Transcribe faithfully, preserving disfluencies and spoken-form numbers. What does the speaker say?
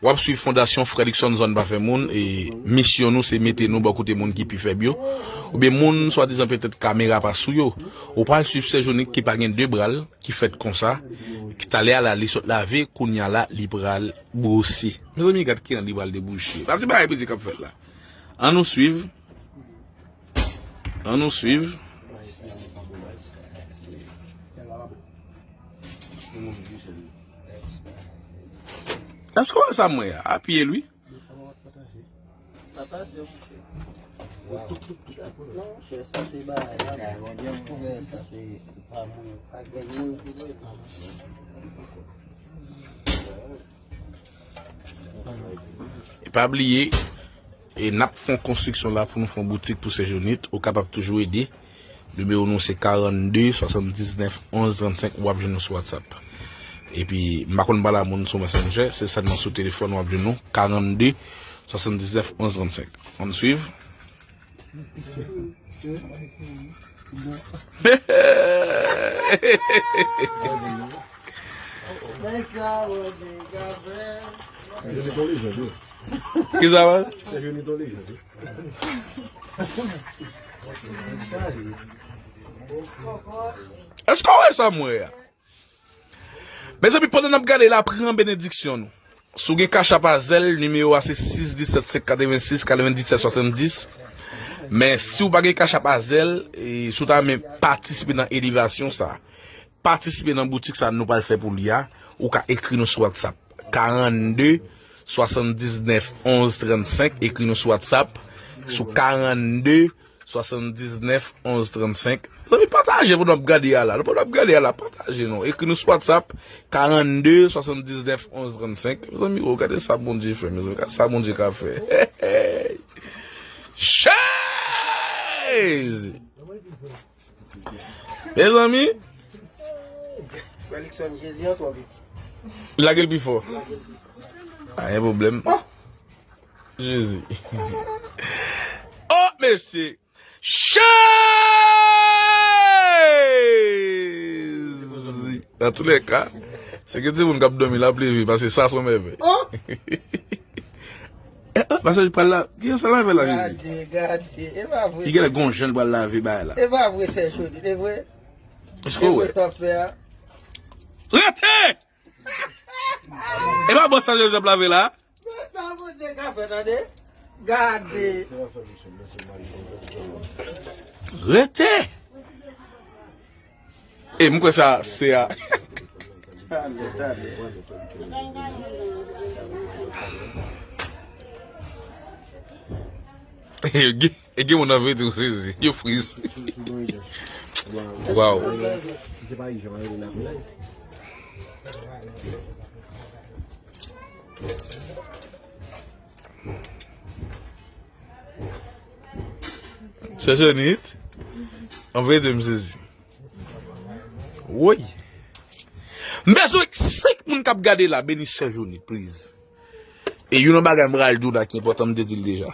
W ap swiv Fondasyon Fredrickson Zòn Pa Fè Moun, e misyon nou se mete nou bò kote moun ki pi fèb yo, oubyen moun swadizan petèt kamera pa sou yo. Ou pral swiv Sè Jonit ki pa gen de bra l, ki fèt konsa, ki talè a la li sot lave, kounye a la li pral bwose. Mezanmi, gad ki an li pral debouche. Pase bagay piti k ap fèt la. Ann nou swiv. Ann nou swiv. Èske w wè sa m wè a? Apiye l wi. E pa bliye, e n ap fè yon konstriksyon la pou nou fè yon boutik pou Sè Jonit. Ou kapab toujou ede. Nimewo nou se karannde swasanndiznèf onz trannsenk, w ap jwenn nou sou WhatsApp. Epi, m pa konn pale a moun sou Messenger, se sèlman sou telefòn w ap jwenn nou, karannde swasanndiznèf onz trannsenk. Ann swiv. Kisa, man? Èske w wè sa m wè a? Mezanmi, pandan n ap gade la, pran benediksyon nou. Si w gen Cash App a Zelle, nimewo a se sis disèt senk katrevensis katrevendisèt swasanndis. Men si w pa gen Cash App a Zelle, e si w ta renmen patisipe nan elevasyon sa, patisipe nan boutik sa nou pral fè pou li a, ou ka ekri nou sou WhatsApp. Karannde swasanndiznèf onz trannsenk, ekri nou sou WhatsApp, sou karannde swasanndiznèf onz trannsenk. Zanmi, pataje pou n ap gade a la. Pou n ap gade a la, pataje non. Ekri nou sou WhatsApp, karannde swasanndiznèf onz trannsenk. Zanmi, o, gade sa Bondye fè, mezanmi. Gade sa Bondye ka fè. Jezi! Mezanmi! Felixson, Jezi an twò piti. Lage l pi fò. Pa gen pwoblèm. Jezi. Oh, mesye! Jezi! Dans tous les cas, se ke timoun k ap dòmi la ap leve, paske sa se yon mèvèy. Oh! Eh, eh, paske li pral la, ki sa l ap fè la, Jezi? Gade, gade, e pa vre. Li genlè gon jan li pral lave bagay la. E pa vre, Sè Jodi, e vre? Èske w wè? E vre sa w fè a? Rete! E pa bon sa Jezi ap lave la? Sa Bondye ka fè, tande. Gade. Rete. E m kwè sa se a. Tande, tande. E gen, e gen moun nan vre tou sezi. Yo friz. Waw. Sè Jonit, an verite m sezi. Woy. M bezwen senk moun k ap gade la, beni Sè Jonit, please. E youn nan bagay m pral di w la ki enpòtan, m te di l deja.